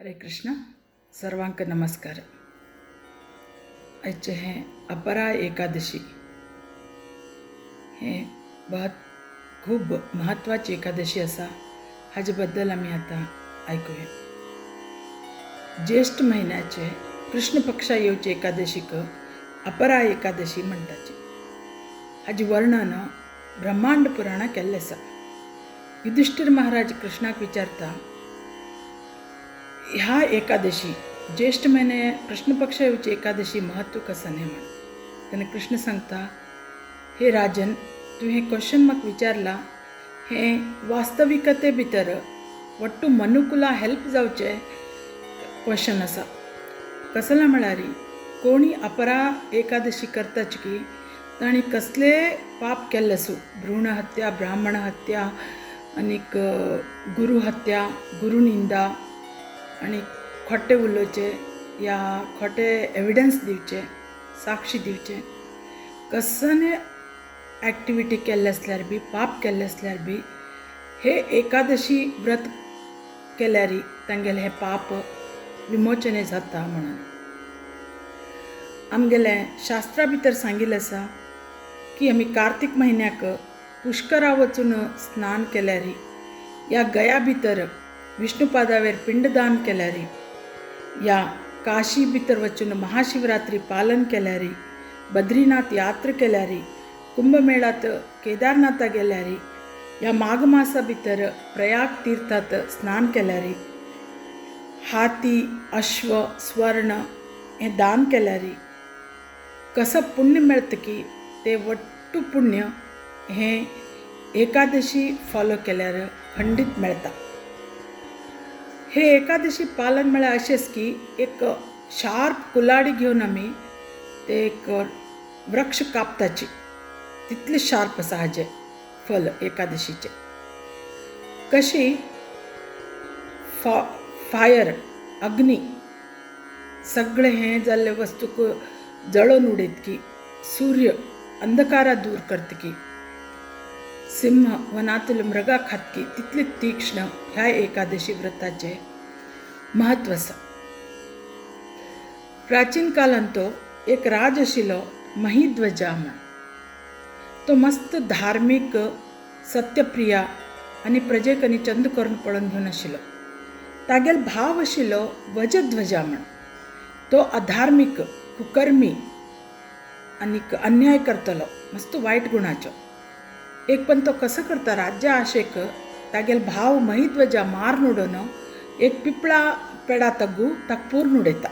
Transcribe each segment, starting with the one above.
हरे कृष्ण. सर्वांक नमस्कार. आयचें हें अपरा एकादशी हें बहुत खूब म्हत्वाची एकादशी आसा. हाजे बद्दल आमी आतां आयकुया. ज्येश्ठ म्हयन्याचे कृष्ण पक्षा येवचे एकादशीक अपरा एकादशी म्हणटाची. हाजें वर्णन ब्रह्मांड पुराणां केल्लें आसा. युधिश्ठीर महाराज कृष्णाक विचारता, ह्या एकादशी ज्येश्ठ म्हयने कृष्ण पक्षा येवची एकादशी म्हत्व कसं न्ही म्हण. तेन्ना कृष्ण सांगता, हे राजन, तूं हें क्वेश्चन म्हाका विचारलां हें वास्तविकते भितर वट्टू मनुकुला हेल्प जावचें क्वेश्चन आसा. कसलें म्हळ्यार कोणी अपरा एकादशी करताच की तांणी कसले पाप केल्ले आसूं, भ्रूण हत्या, ब्राह्मण हत्या आनीक गुरू हत्या, गुरुनिंदा आनी खोटें उलोवचें या खोटे एविडन्स दिवचे, साक्षी दिवचें, कसले एक्टिविटी केल्ले आसल्यार बी, पाप केल्ले आसल्यार बी, हे एकादशी व्रत केल्यार तांगेलें हें पाप विमोचन जाता म्हणून. आमगेलें शास्त्रा भितर सांगिल्लें आसा की आमी कार्तीक म्हयन्याक पुष्करा वचून स्नान केल्यार या गया भितर विष्णुपादावेर पिंडदान केल्यार या काशी भितर वचून महाशिवरात्री पालन केल्यार, बद्रीनाथ यात्रा केल्यार, कुंभमेळात केदारनाथा गेल्यार या माघमासा भितर प्रयाग तीर्थात स्नान केल्यार, हाती, अश्व, स्वर्ण हें दान केल्यार कसो पुण्य मेळटा की तें वट्टू पुण्य हें एकादशी फॉलो केल्यार खंडीत मेळटा. हे एकादशी पालन म्हळ्यार अशेंच की एक शार्प कुलाडी घेवन आमी ते एक वृक्ष कापताची तितलें शार्प आसा हाजें फल एकादशीचें. कशी फायर, अग्नी सगळें हें जाल्लें वस्तूक जळोवन उडयतकी, सूर्य अंधकारा दूर करतकी, सिंह वनांतले मृगा खातकी, तितले तीक्ष्ण ह्या एकादशी व्रताचें म्हत्व आसा. प्राचीन कालांत तो एक राज आशिल्लो महिध्वजा म्हण. तो मस्त धार्मीक, सत्यप्रिया आनी प्रजेक आनी चंद करून पळोवन घेवन आशिल्लो. तागेलो भाव आशिल्लो वजध्वजा म्हण. तो अधार्मीक, कुकर्मी आनीक अन्याय करतलो, मस्त वायट गुणाचो. एक पण तो कसो करता राज्या आशेक तागेलो भाव महिध्वजा मारून उडोवन एक पिपळा पेडा तग्गू ताका पुर्ण उडयता.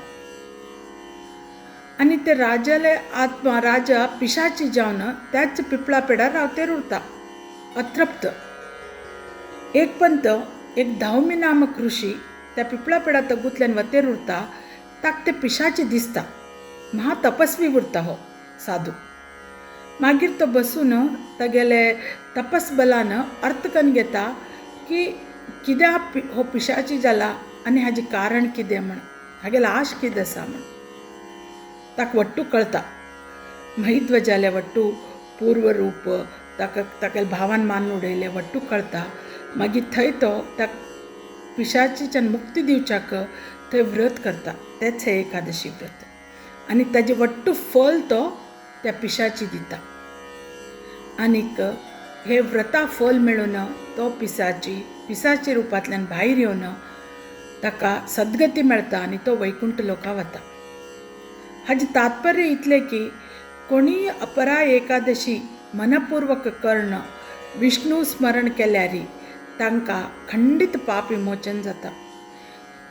आनी ते राजाले आत्मा राजा पिशाची जावन त्याच पिपळा पेडार रावतेर उरता अतृप्त. एक पंत एक धावमी नामक ऋषी त्या पिपळा पेडा तग्गूंतल्यान वतेर उरता. ताका ते पिशाची दिसता. महातपस्वी उरता हो साधू. मागीर तो बसून तागेले तपस बलान अर्थ करून घेता की कित्याक हो पिशाची जाला आनी हाजें कारण कितें म्हण, हागेलो आश कितें आसा म्हण. ताका वट्टू कळटा. महिध्वजालें वट्टू पूर्वरूप ताका तागेल्या भावान मारून उडयलें वट्टू कळटा. मागीर थंय तो ताका पिशाचीच्यान मुक्ती दिवच्याक थंय व्रत करता. तेंच हें एकादशी व्रत. आनी ताजें वट्टू फल तो त्या पिशाची दिता. आनीक हे व्रता फल मेळून तो पिसाची पिसाची रुपांतल्यान भायर येवन ताका सद्गती मेळटा आनी तो वैकुंठ लोका वता. हाजें तात्पर्य इतलें की कोणीय अपरा एकादशी मनपूर्वक कर्ण विष्णू स्मरण केल्यार तांकां खंडीत पाप विमोचन जाता.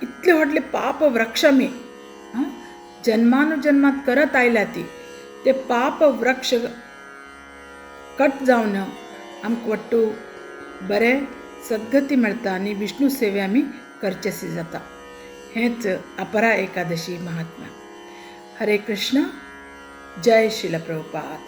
इतलें व्हडलें पाप वृक्ष आमी जन्मानुजन्मांत करत आयल्या ती ते पाप वृक्ष कट जावन आमकां वट्टू बरें सद्गती मेळटा आनी विष्णू सेवे आमी करचेशी जाता. हेंच अपरा एकादशी महात्मा. हरे कृष्ण. जय श्रील प्रभुपाद.